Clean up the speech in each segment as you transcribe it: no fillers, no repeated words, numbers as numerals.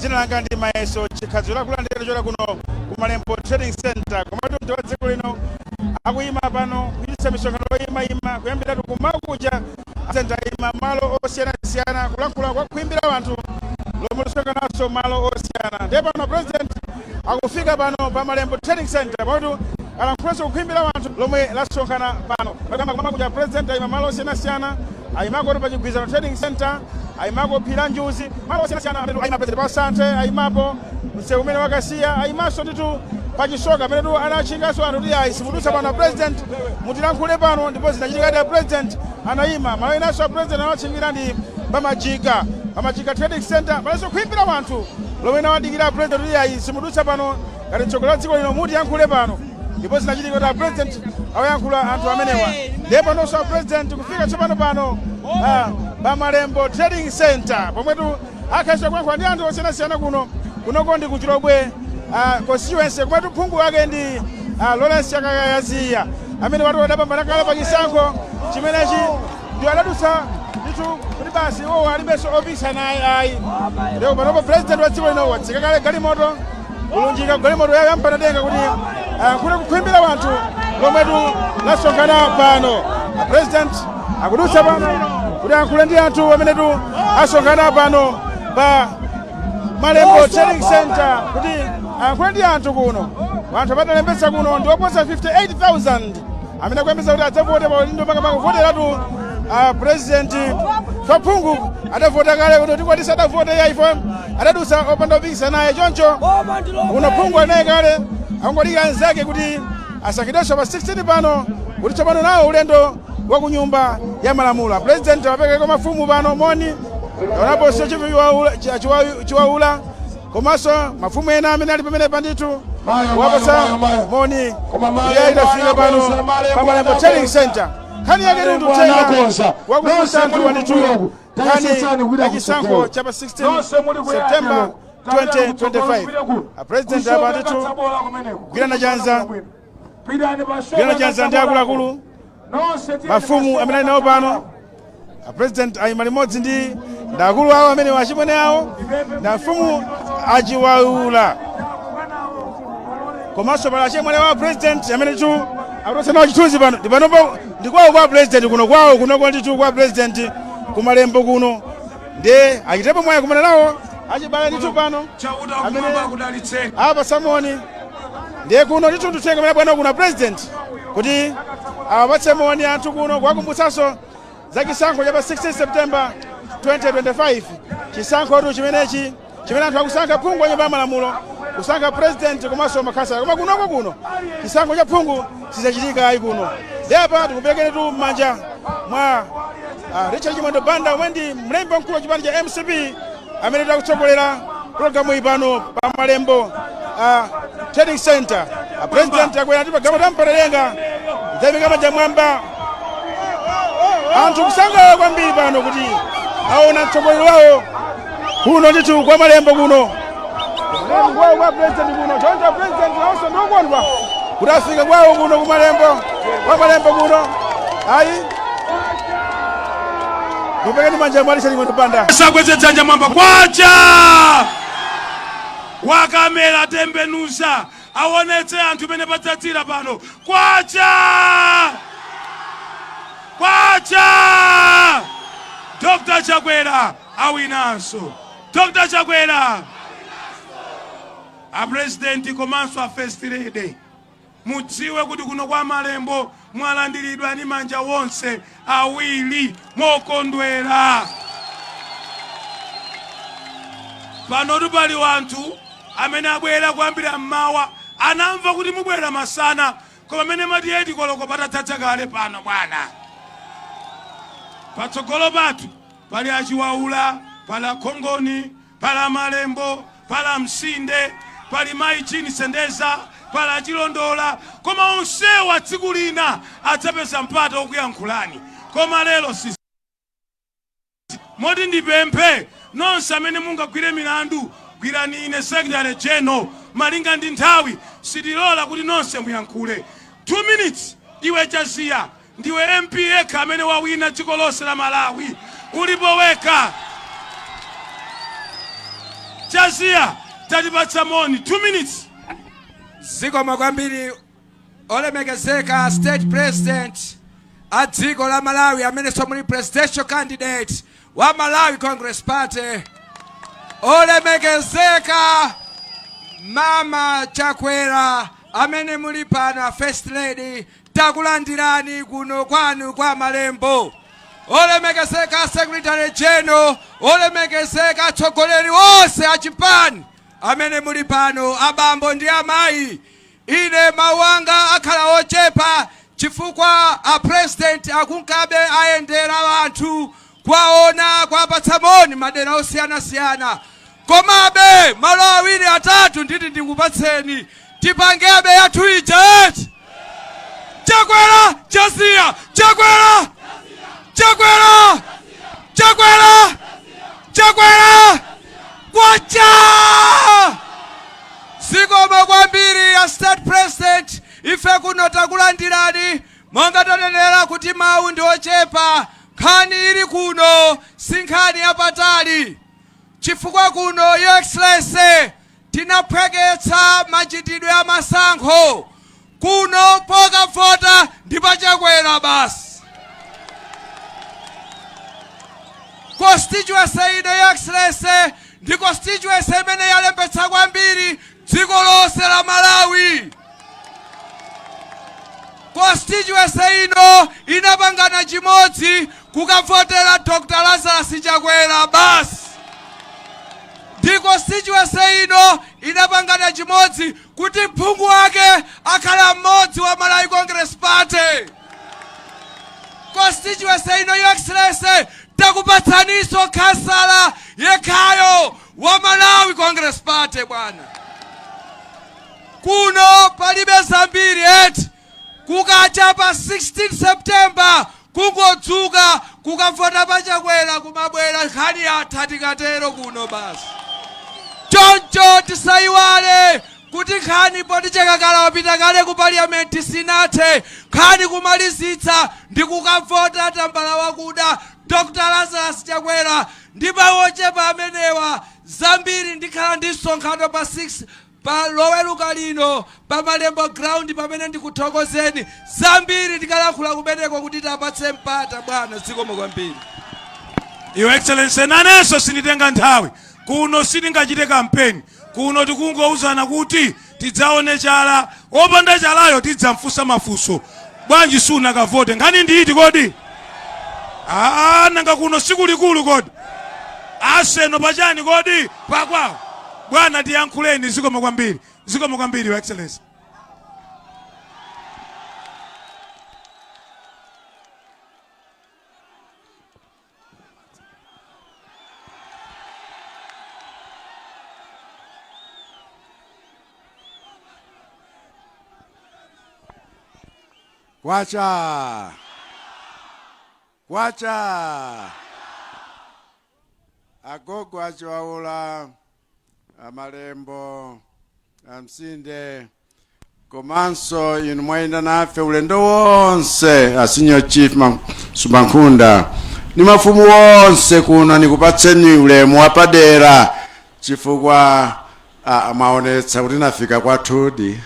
Dzina langa ndi Mayeso Chikhadzo, lakulandira chola kuno ku Malembo Trading Center. Komatu mtu wa dziko lino akuyima pano kuchititsa misonkhano yoyimayima kuyambiratu kumakuja. Ayima malo osiyanasiyana kulankhula kwa kuimbira anthu lomwe lisonkhananso malo osiyana. Ndiye pano President akufika pano pa Malembo Trading Center pakuti alankhulenso kuimbira anthu lomwe lasonkhana pano. Pakamba kumakuja, President ayima malo osiyanasiyana. Ayimako pa Chigwizano Trading Center, ayimako Phira Njuzi, malo osiyanasiyana amene ayima President. Pa Santhe ayimapo, msewu umene wakasiya ayimanso ndithu. Pachisoka amene tu anachinganso anthu kuti ayi, simudutsa pano President, mutilankhule pano, ndipo zinachitikadi, a President anayima malo inanso. A President anawatchingira ndi pamajika, pamajika Trading Center, palenso kuimbira anthu lomwe nawadikira President kuti ayi, simudutsa pano, ngati mtsogoleri wa dziko lino mutiyankhule pano, ndipo zinachitika kuti a President awayankhula anthu amenewa. Ndiye panonso a President kufika tsopano pano pa Malembo Trading Center pomwetu akhaso kuyankhula ndi anthu osiyanasiyana kuno. Kunoko ndi kuchilobwe constituency, komwetu phungu wake ndi Lawrence Chakayaziya, amene watu adapambana kale pa chisankho chimenechi, ndi adadutsa ndithu kuti basi iwo alibenso opikisana ayi ayi. Ndipo panopo President wa dziko lino watsika kale galimoto, kulunjika galimoto yawo yampanadenga kuti ayankhule kukhwimbira wanthu lomwetu lasonkhana pano. A President akudutsa pano kuti ayankhule ndi anthu amenetu asonkhana pano pa Malembo Trading Center kuti ayankhule ndi anthu kuno. Anthu apatalembetsa kuno ndi oposa 58,000 amene akuyembekeza kuti adzavote pa udindo, makamaka kuvoteratu President. Faphungu adavota kale kuti tikwatisa, adavota iye adadutsa opanda kupikisana naye. Choncho uno phungu anaye kale, akungodikira anzake kuti asankhidwenso pa 16 pano kuti tsopano nawo ulendo wa ku Nyumba ya Malamulo. President aperekeko mafumu pano moni, onaponso Chiwaula komanso mafumu ena amene ali pamene pandithu wapasa moni. Iye idafika pano pa Malembo Trading Center. Nkhani yake ndi uthenga wakufunsa anthu ndithu, nkhani ya chisankho cha pa 16 September 2025. A President apa ndithu gwirana chanza, gwirana chanza ndi akuluakulu mafumu amene ali nawo pano. A President ayima limodzi ndi ndakulu awo amene wachimwene awo na mfumu Achiwaula, komanso pali achemwene wa President amene ndithu akutotsa nawo chithunzi pano. Ndi panopo ndi kwawo kwa President kuno, kwawo kunoko ndithu kwa President kumalembo kuno, ndiye achitepo mwayi kumana nawo achibale ndithu pano amene apa samoni. Ndiye kuno ndithu ndithenga amene bwana kuno President kuti awapatse moni anthu kuno, kuwakumbutsanso za chisankho cha pa 16 September 2025, chisankhotu chimenechi chimene anthu akusankha phungu wa Nyumba ya Malamulo, kusankha President komanso makhansala. Koma kunoko kuno chisankho cha phungu sichachitika ayi kuno. Ndiye apa tikuperekeretu m'manja mwa Richard Chimwendo Banda, omwe ndi mlembi wamkulu wa chipani cha MCP, amene takutsogolera pologalamu iyi pano pa Malembo Trading Center. President akwera ndi pagalimoto ampatalenga, kudzayimika manja mwamba, anthu kusangalala kwambiri pano kuti aona mtsogoleri wawo kuno ndithu kwa Malembo kuno, kwawo kwa President kuno. Choncho President nawonso ndikukondwa kuti afika kwawo kuno kumalembo, kwa Malembo kuno. Ayi, ndikupekeni manja mwa Richard Chimwendo Banda. Sakweze dzanja mwamba. Kwacha wakamera, tembenuza aonetse anthu pene padzadzira pano. Kwacha, kwacha! Dr Chakwera awinanso, Dr Chakwera a President komanso a First Lady, mudziwe kuti kuno kwa Malembo mwalandiridwa ndi manja wonse awiri mokondwera. Panotu pali wanthu amene abwera kuyambira mmawa, anamva kuti mubwera masana, koma amene mati 8 koloko patadzadza kale pano. Bwana, patsogolo pathu pali Achiwaula, pali Akhongoni, pali Amalembo, pali Amsinde, pali Mayi Chini Sendeza, pali Achilondola, koma onsewa tsiku lina adzapeza mpata wokuyankhulani. Koma lero si moti ndipemphe nonse amene mungagwire milandu, gwirani. Ine Secretary General, malinga ndi nthawi, sitilola kuti nonse muyankhule. 2 minutes. Iwe Chaziya, ndiwe MP yekha amene wawina dziko lonse la Malawi, ulipo wekha. Chaziya, tatipatsa moni 2 minutes. Zikomo kwambiri, olemekezeka State President a dziko la Malawi, amenenso muli presidential candidate wa Malawi Congress Party, olemekezeka Mama Chakwera amene muli pano, a First Lady, takulandirani kuno kwanu kwa Malembo. Olemekezeka Secretary General, olemekezeka atsogoleri onse a chipani amene muli pano, abambo ndi amayi, ine mawu anga akhala ochepa chifukwa a President akunkabe ayendera anthu kwaona kwapatsa moni madera osiyanasiyana. Komabe malo awiri atatu nditi ndikupatseni. Tipangebe yathu ija eti? Chakwera Chaziya, Chakwera, Chakwera, Chakwera, Chakwera, kwacha! Zikomo kwambiri ya State President. Ife kuno takulandirani. Monga tanenera kuti mawu ndi ochepa, nkhani ili kuno si nkhani yapatali, chifukwa kuno, Your Excellency, tinaphweketsa machitidwe a masankho. Kuno pokavota ndi paChakwera basi. Constituency ino, Your Excellency, ndi constituency imene yalembetsa kwambiri dziko lonse la Malawi. Constituency ino inapangana chimodzi kukavotera Dr Lazarus Chakwera basi. Ndi constituency ino inapangana chimodzi kuti phungu wake akhala mmodzi wa Malawi Congress Party. Constituency ino, Your Excellency, takupatsaninso khansala yekhayo wa Malawi Congress Party. Bwana, kuno palibe zambiri eti. Kukacha pa 16 September, kungodzuka kukavota paChakwera, kumabwera, nkhani yatha tikatero kuno basi. Choncho tisayiwale kuti nkhani poti Chakakala wapita kale ku Parliament sinathe. Nkhani kumalizitsa ndi kukavota tambala wakuda, Dr Lazarus Chakwera. Ndi mawu ochepa amenewa, zambiri ndikhala ndi msonkhano pa 6 pa Loweruka lino pa Malembo Ground, pamene ndikuthokozeni. Zambiri tikalankhula kumeneko kuti tapatse mpata bwana. Zikomo kwambiri. Your Excellency, nanenso sinditenga nthawi. Kuno sitingachite kampeni. Kuno tikungouzana kuti tidzaone chala, wopanda chalayo tidzamfunsa mafunso, bwanji sunakavote? Nkhani ndiyiti kodi? Aa, nanga kuno sikulikulu kodi? Aseno pachani kodi? Pakwawo. Bwana, tiyankhuleni. Zikomo kwambiri, zikomo kwambiri, Your Excellency. Kwacha, kwacha! Agogo achiwaula, Amalembo, Amsinde, komanso inu mwayenda nafe ulendo wonse, a Senior Chief Sumbankhunda ni mafumu wonse kuno, nikupatseni ulemu wapadera chifukwa mwaonetsa kuti nafika kwathudi.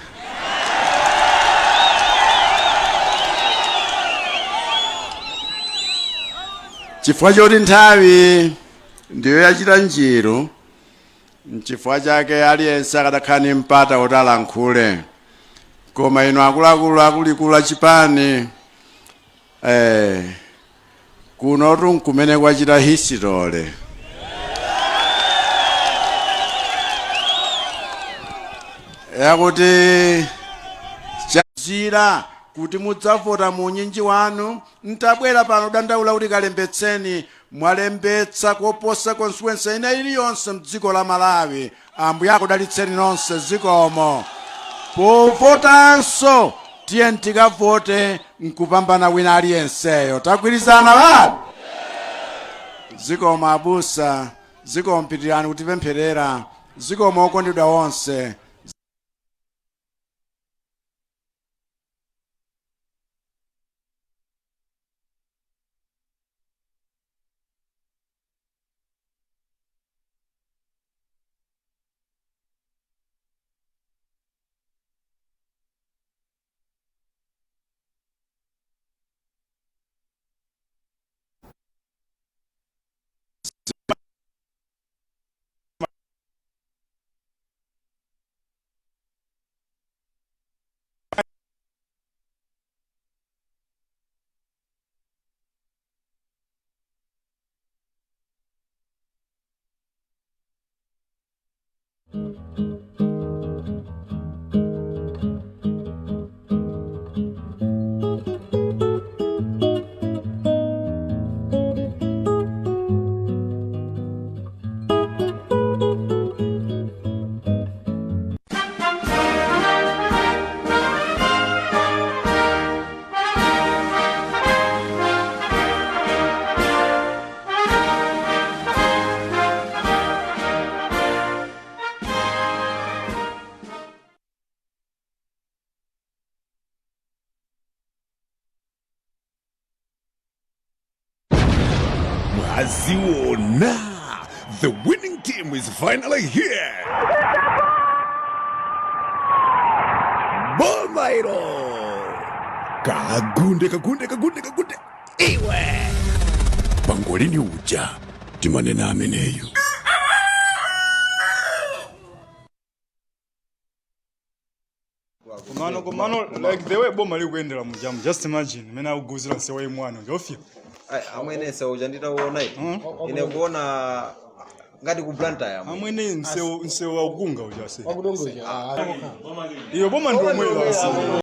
Chifukwa choti nthawi ndiyo yachita njiru, nchifukwa chake aliyense akadakhala ni mpata woti alankhule. Koma inu akuluakulu akulikulu achipani, kunotu nkumene kwachita history yakuti chazira kuti mudzavota mu unyinji wanu. Ntabwera pano dandaula kuti kalembetseni, mwalembetsa koposa constituency ina iliyonse mdziko la Malawi. Ambuye akudalitseni nonse, zikomo. Povotanso tiye tikavote nkupambana wina aliyenseyo. Tagwirizana bali? Zikomo abusa, zikomo, pitirani kutipempherera. Zikomo okondedwa onse. Mwaziona, the winning team is finally here. Bomairo. Kagunde, kagunde, kagunde, kagunde. Iwe. Pangolini uja. Timanena ameneyu. Komano, like the way boma likuyendera mujamu, just imagine mene akuguzira nsewu imwana njofya. Ai, amwene nsewu nditauona ine, ine kuona ngati ku Blantyre amwene. Amwene, nsewu wakukunga uja se. Iyo boma ndiomwela ase.